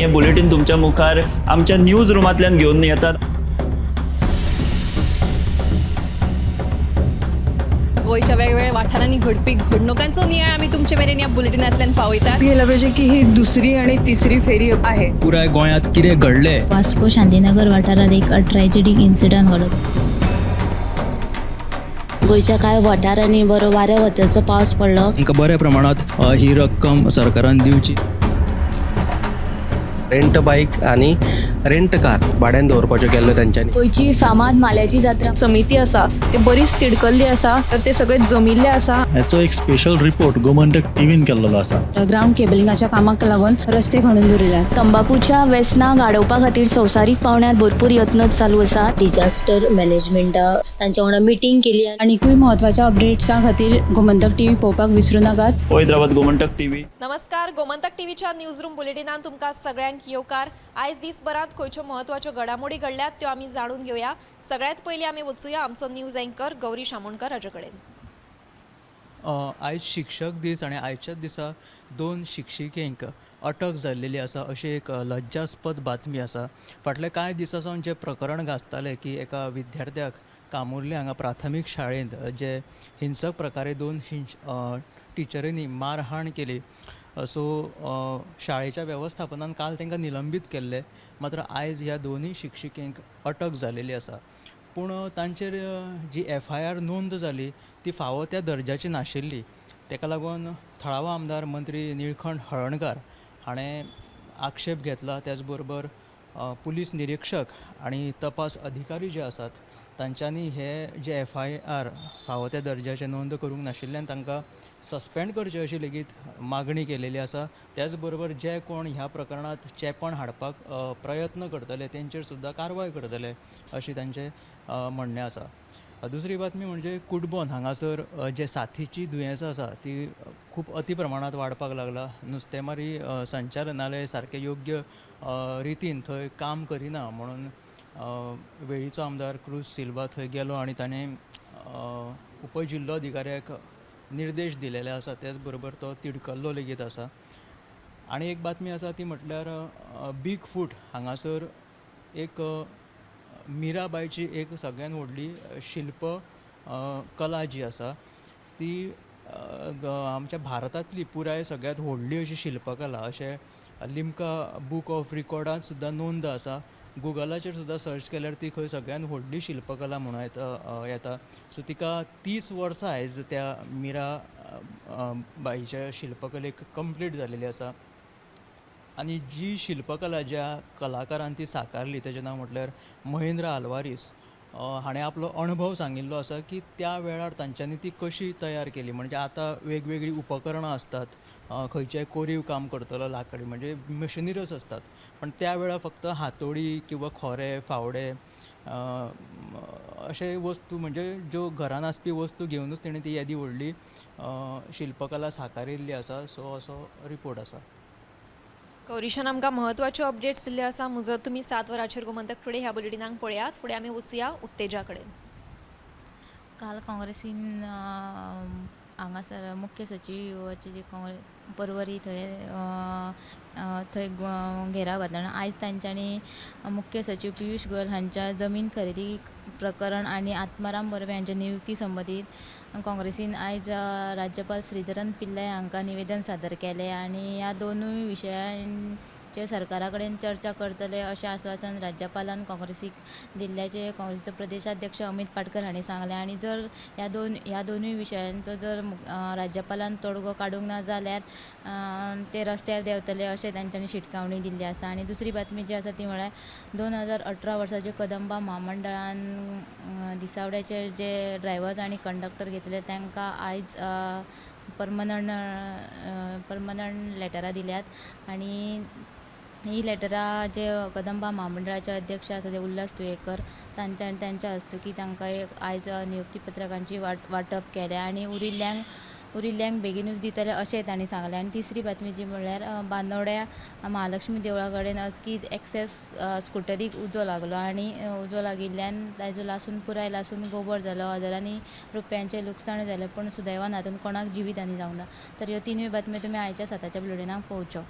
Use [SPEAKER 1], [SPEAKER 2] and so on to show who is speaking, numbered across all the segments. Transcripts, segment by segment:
[SPEAKER 1] हें बुलेटीन तुमच्या मुखार आमच्या न्यूज रुमांतल्यान घेवन येतात.
[SPEAKER 2] गोंयच्या वेगवेगळ्या वाठारांनी घडपी घडणुकांचो नियाळ आमी तुमचे मेरेन ह्या बुलेटिनांतल्यान पावयतात.
[SPEAKER 3] गेलं पाहिजे की ही दुसरी आणि तिसरी फेरी आहे.
[SPEAKER 4] पुराय गोंयांत कितें घडलें.
[SPEAKER 5] वास्को शांतीनगर वाठारांत एक ट्रॅजेडीक इन्सिडंट घडलो.
[SPEAKER 6] गोंयच्या कांय वाठारांनी बरो वाऱ्या वताचो पावस पडलो.
[SPEAKER 4] तांकां बऱ्या प्रमाणांत ही रक्कम सरकारान दिवची.
[SPEAKER 7] रेंट बायक आनी रेंट कार भाड्यान दवरपाच्यो केल्ल्यो तेंच्यांनी.
[SPEAKER 3] गोंयची फामाद माल्याची जात्रा.
[SPEAKER 8] समिती आसा ते बरीच तिडकल्ली आसा, तर ते सगळे जमिल्ले आसा.
[SPEAKER 9] हाचो एक स्पेशल रिपोर्ट गोमंतक टीव्हीन केल्लो आसा.
[SPEAKER 3] ग्रावंड केबलिंगाच्या कामाक लागून रस्ते खणून दवरिल्यात.
[SPEAKER 6] तंबाकूच्या वेसनाक आडोवपा खातीर संवसारीक पावंड्यार भरपूर यत्न चालू आसा.
[SPEAKER 5] डिजास्टर मॅनेजमेंटा तांच्या वांगडा मिटींग केली.
[SPEAKER 3] आनीकूय म्हत्वाच्या अपडेट्सां खातीर गोमंतक टीव्ही पळोवपाक विसरूं नाकात.
[SPEAKER 1] पळयत रावात गोमंतक टीव्ही.
[SPEAKER 2] नमस्कार, गोमंतक टीव्हीच्या न्यूज रूम बुलेटिनान तुमकां सगळ्यांक येवकार. आयज दिसभरांत खंयच्यो म्हत्वाच्यो घडामोडी घडल्यात त्यो आमी जाणून घेवया. सगळ्यांत पयलीं आमी वचुया आमचो न्यूज अँकर गौरी शामोणकर हाजे कडेन.
[SPEAKER 4] आयज शिक्षक दीस आनी आयच्याच दिसा दोन शिक्षिकेंक अटक जाल्लेली आसा अशी एक लज्जास्पद बातमी आसा. फाटल्या कांय दिसां सावन जें प्रकरण गाजतालें की एका विद्यार्थ्याक कामुर्ले हांगा प्राथमीक शाळेंत जे हिंसक प्रकारे दोन टिचरींनी मारहाण केली, सो शाळेच्या वेवस्थापनान काल तांकां निलंबीत केल्ले, मात्र आयज ह्या दोनूय शिक्षिकेंक अटक जाल्लेली आसा. पूण तांचेर जी एफआयआर नोंद जाली ती फावो त्या दर्जाची नाशिल्ली. ताका लागून थळावो आमदार मंत्री निळखंठ हळर्णकार हाणें आक्षेप घेतला. त्याच बरोबर पुलीस निरिक्षक आनी तपास अधिकारी जे आसात तांच्यांनी हे जे एफआयआर फावो त्या दर्जाचे नोंद करूंक नाशिल्ल्यान तांकां सस्पेंड करचे अशी लेगीत मागणी केलेली आसा. त्याच बरोबर जे कोण ह्या प्रकरणांत चेपण हाडपाक प्रयत्न करतले तेंचेर सुद्दां कारवाय करतले अशी तांचें म्हणणें आसा. दुसरी बातमी म्हणजे कुटबण हांगासर जे साथीची दुयेंसां आसा ती खूब अती प्रमाणांत वाडपाक लागला. नुस्तेमारी संचालनालय सारकें योग्य रितीन थंय काम करिना म्हणून वेळीचो आमदार क्रूज सिल्वा थंय गेलो आनी ताणें उपजिल्लोधिकाऱ्याक निर्देश दिलेले आसा. त्याच बरोबर तो तिडकल्लो लेगीत आसा. आनी एक बातमी आसा ती म्हटल्यार बीग फूट हांगासर एक मिराबायची एक सगळ्यान व्हडली शिल्प कला जी आसा ती आमच्या भारतांतली पुराय सगळ्यांत व्हडली अशी शिल्पकला अशें लिम्का बूक ऑफ रिकॉर्डांत सुद्दां नोंद आसा. गुगलाचेर सुद्दां सर्च केल्यार ती खंय सगळ्यान व्हडली शिल्पकला म्हणून येता. सो तिका 30 वर्सां आयज त्या मिरा बाईच्या शिल्पकलेक कंप्लीट जालेली आसा. आनी जी शिल्पकला ज्या कलाकारान ती साकारली तेजें नांव म्हटल्यार महेंद्र आल्वारीस हाणें आपलो अणभव सांगिल्लो आसा की त्या वेळार तांच्यांनी ती कशी तयार केली. म्हणजे आतां वेगवेगळीं उपकरणां आसतात, खंयचें कोरीव काम करतलो लाकडी म्हणजे मशिनरीज आसतात, पण त्या वेळार फक्त हातोडी किंवा खोरे फावडे अशे वस्तू म्हणजे ज्यो घरान आसपी वस्तू घेवनूच तेणें ती येदी व्हडली शिल्पकला साकारिल्ली आसा. सो असो रिपोर्ट आसा.
[SPEAKER 2] गौरीशान आमकां म्हत्वाच्यो अपडेट्स दिल्ल्यो आसा. मुजरत तुमी 7 वरांचेर गोमंतक टुडे ह्या बुलेटिनाक पळयात. फुडें आमी वचुया उत्तेजा कडेन.
[SPEAKER 5] काल काँग्रेसीन हांगासर मुख्य सचिवाचे जे काँग्रेस पर्वरी थंय थंय घेराव घातलो आनी आयज तांच्यांनी मुख्य सचीव पियुष गोयल हांच्या जमीन खरेदी प्रकरण आनी आत्माराम बर्वे हांच्या नियुक्ती संबंदीत काँग्रेसीन आयज राज्यपाल श्रीधरन पिल्लय हांकां निवेदन सादर केलें आनी ह्या दोनूय विशयांचेर सरकारा कडेन चर्चा करतले अशें आस्वासन राज्यपालान काँग्रेसीक दिल्ल्याचें काँग्रेसीचो प्रदेशाध्यक्ष अमीत पाटकर हांणी सांगलें. आनी जर ह्या दोनूय विशयांचो जर राज्यपालान तोडगो काडूंक ना जाल्यार ते रस्त्यार देंवतले अशें तांच्यांनी शिटकावणी दिल्ली आसा. आनी दुसरी बातमी जी आसा ती म्हळ्यार 2018 वर्साचे कदंबा म्हामंडळान दिसावड्याचे जे ड्रायवर्स आनी कंडक्टर घेतले तांकां आयज परमनंट लेटरां दिल्यात. आनी ही लेटरां जे कदंबा म्हामंडळाचे अध्यक्ष आसा ते उल्हास तुयेकर तांच्या आनी तांच्या हस्तुकी तांकां एक आयज नियुक्ती पत्रकांची वांटप केलें आनी उरिल्ल्यांक बेगीनूच दितले अशें तांणी सांगलें. आनी तिसरी बातमी जी म्हणल्यार बांदोड्या महालक्ष्मी देवळा कडेन अचकीत एक्सेस स्कुटरीक उजो लागलो आनी उजो लागिल्ल्यान ताजो लासून पुराय लासून गोबर जालो. हजारांनी रुपयांचें लुकसाण जालें, पूण सुदैवान हातूंत कोणाक जिवीत हानी जावंक ना. तर ह्यो तिनूय बातम्यो तुमी आयच्या 7च्या बुलेटिनाक पळोवच्यो.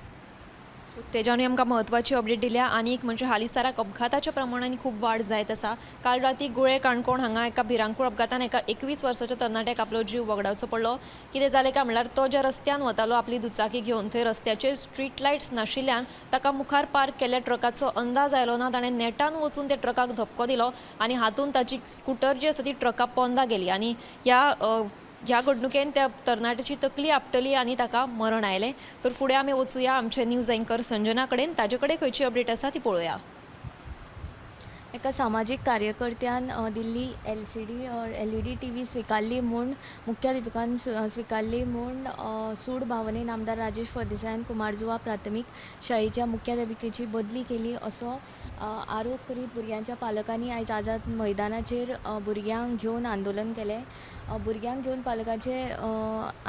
[SPEAKER 2] उत्तेजानूय आमकां म्हत्वाची अपडेट दिल्या. आनी एक म्हणजे हालींसराक अपघाताच्या प्रमाणान खूब वाड जायत आसा. काल राती गुळे काणकोण हांगा एका भिरांकूळ अपघातान एका 21 वर्साच्या तरणाट्याक आपलो जीव वगडावचो पडलो. कितें जालें काय म्हणल्यार तो ज्या रस्त्यान वतालो आपली दुचाकी घेवन थंय रस्त्याचेर स्ट्रीट लायट्स नाशिल्ल्यान ताका मुखार पार्क केल्ल्या ट्रकाचो अंदाज आयलो ना. ताणें नेटान वचून त्या ट्रकाक धपको दिलो आनी हातूंत ताची स्कुटर जी आसा ती ट्रका पोंदा गेली आनी ह्या घडणुकेन त्या तरणाट्याची तकली आपटली आनी ताका मरण आयलें. तर फुडें आमी वचुया आमचे न्यूज एंकर संजना कडेन, ताजे कडेन खंयची अपडेट आसा ती पळोवया.
[SPEAKER 6] एका सामाजीक कार्यकर्त्यान दिल्ली LCD LED TV स्विकारली म्हूण मुख्याध्यापिकान स्विकारली म्हूण सूड भावनेन आमदार राजेश फळदेसायान कुमारजुवा प्राथमीक शाळेच्या मुख्याध्यापिकेची बदली केली असो आरोप करीत भुरग्यांच्या पालकांनी आयज आझाद मैदानाचेर भुरग्यांक घेवन आंदोलन केलें. भुरग्यांक घेवन पालकांचें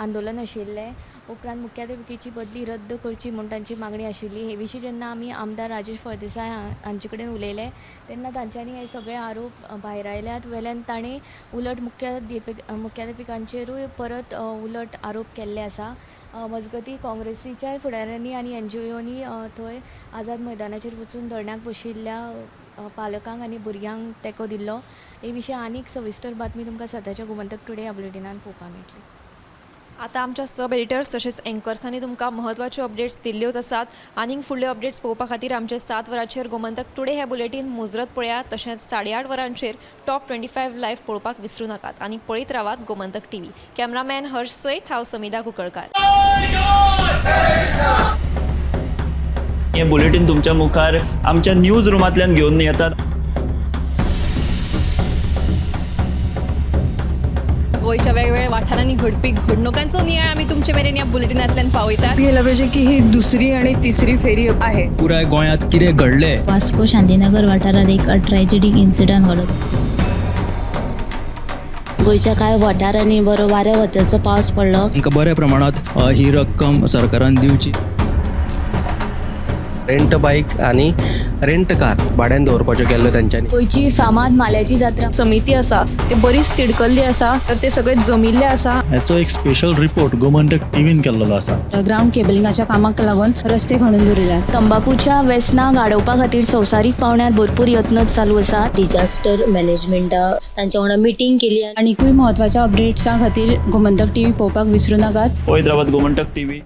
[SPEAKER 6] आंदोलन आशिल्लें. उपरांत मुख्याध्यापिकेची बदली रद्द करची म्हूण तांची मागणी आशिल्ली. हे विशीं जेन्ना आमी आमदार राजेश फळदेसाय हांचे कडेन उलयले तेन्ना तांच्यांनी हे सगळे आरोप भायरायल्यात. वेल्यान ताणें उलट मुख्याध्यापिकांचेरूय परत उलट आरोप केल्ले आसा. मजगतीं काँग्रेसीच्याय फुडाऱ्यांनी आनी एनजीओनी थंय आझाद मैदानाचेर वचून धरण्याक बशिल्ल्या पालकांक आनी भुरग्यांक तेंको दिल्लो. हे विशीं आनीक सविस्तर बातमी तुमकां सद्याच्या गोमंतक टुडे ह्या बुलेटिनान पळोवपाक मेळटली.
[SPEAKER 2] आतां आमच्या सब एडिटर्स तशेंच एंकर्सांनी तुमकां म्हत्वाच्यो अपडेट्स दिल्ल्योच आसात. आनीक फुडल्यो अपडेट्स पळोवपा खातीर आमचे 7 वरांचेर गोमंतक टुडे हे बुलेटीन मुजरत पळयात. तशेंच 8:30 वरांचेर टॉप 25 लायव्ह पळोवपाक विसरूं नाकात आनी पळयत रावात गोमंतक टीव्ही. कॅमेरामॅन हर्ष सयत हांव समिधा कुंकळकार.
[SPEAKER 1] हे बुलेटीन तुमच्या मुखार आमच्या न्यूज रुमांतल्यान घेवन येतात.
[SPEAKER 8] गोंयच्या वेगवेगळ्या वाठारांनी घडपी घडणुकांचो नियाळ आमी तुमचे मेरेन ह्या बुलेटिनांतल्यान पावयतात.
[SPEAKER 10] गेलं पाहिजे की ही दुसरी आणि तिसरी फेरी आहे.
[SPEAKER 4] पुराय गोंयांत कितें घडलें
[SPEAKER 5] वास्को शांतीनगर वाठारांत एक ट्रॅजेडीक इन्सिडंट घडलो.
[SPEAKER 6] गोंयच्या कांय वाठारांनी बरो वाऱ्या वताचो पावस पडलो.
[SPEAKER 4] तांकां बऱ्या प्रमाणांत ही रक्कम सरकारान दिवची.
[SPEAKER 7] रेंट बायक आनी रेंट कार भाड्यान दवरपाच्यो केल्ल्यो तेंच्यांनी.
[SPEAKER 6] गोंयची फामाद म्हाल्याची जात्रा
[SPEAKER 8] समिती आसा ते बरीच तिडकल्ली आसा, तर ते सगळे जमिल्ले आसा.
[SPEAKER 9] हाचो एक स्पेशल रिपोर्ट गोमंतक टीव्हीन केल्लो आसा.
[SPEAKER 3] ग्रावंड केबलिंगाच्या कामाक लागून रस्ते खणून दवरिल्यात.
[SPEAKER 6] तंबाखूच्या वेसनाक आडोवपा खातीर संवसारीक पावंड्यार भरपूर यत्न चालू आसात.
[SPEAKER 11] डिजास्टर मॅनेजमेंटा तांच्या वांगडा मिटींग केली.
[SPEAKER 3] आनीकूय म्हत्वाच्या अपडेट्सां खातीर गोमंतक टीव्ही पळोवपाक विसरूं नाकात.
[SPEAKER 1] पळयत रावात गोमंतक टीव्ही.